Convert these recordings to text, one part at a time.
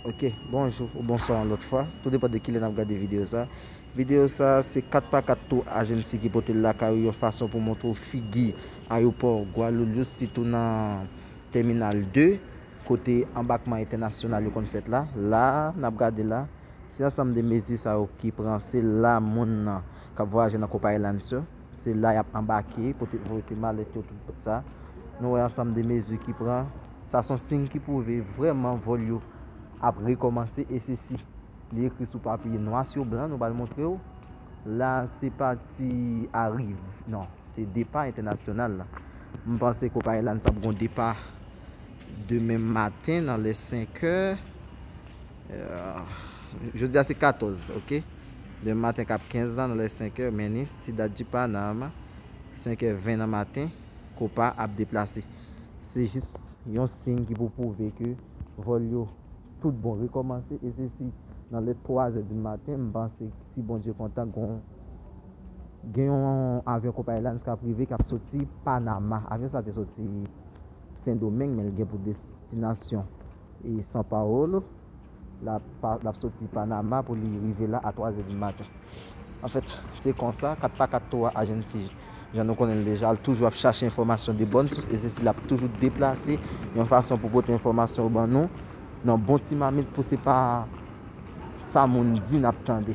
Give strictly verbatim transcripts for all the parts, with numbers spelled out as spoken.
Ok, bonjou ou bonswa yon lòt fwa. Tou depann de kilè n ap gade videyo sa. Videyo sa se kat pa kat tou ajansi ki pote l lakay ou yon fason pou montre w figi ayewopò Guarulhos, sitou nan tèminal de, kote anbakman entènasyonal yo konn fèt la. La, n ap gade la, se ansanm de mezi sa yo ki pran, se la moun nan k ap vwayaje nan Copa Airlines yo, se la y ap anbake, pote, pote malèt yo, tout sa. Nou wè ansanm de mezi ki pran. Sa se yon siy ki pwouve vrèman vòl yo ap rekòmanse, e se si li ekri sou papye nwa sou blan, nou pral montre w. La, se pati ariv, non, se depa entènasyonal la. M panse Copa Airlines ap gon depa demen maten nan lè senk è. Euh, jodi a se katòz, ok? Demen maten k ap kenz la, nan lè senk è, men ni Ciudad de Panama, senk è ven nan maten, Copa ap deplase. Se jis yon siy ki pou pwouve ke vòl yo tout bon rekòmanse, e se si nan lè twa zè di maten, m panse si Bondye kontan, gon, gen yon avyon Copa Airlines k ap rive, k ap soti Panama. Avyon sa te soti Sendomeng, men l gen pou destinasyon e São Paulo. L ap pa-, l ap soti Panama pou li rive la a twa zè di maten. Anfèt, se konsa, kat pa kat tou ajansi, jan nou konnen l deja, l toujou ap chache enfòmasyon de bòn sous, e se si l ap toujou deplase yon fason pou pote enfòmasyon yo ban nou nan bon ti mamit, pou se pa sa moun di n ap tande.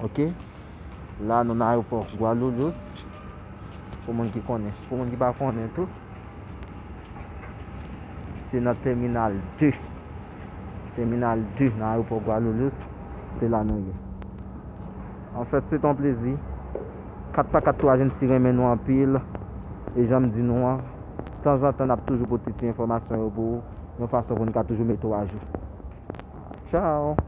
Ok? La, nou nan ayewopò Guarulhos. Pou moun ki konnen. Pou moun ki pa konnen tou, se nan tèminal de. Tèminal de nan ayewopò Guarulhos, se la nou ye. Anfèt, se yon plezi. Kat pa kat tou ajansi renmen nou anpil. E jan m di nou an, tanzantan, n ap toujou pote ti enfòmasyon yo pou ou, yon fason pou n ka toujou mete w ajou. Tchao!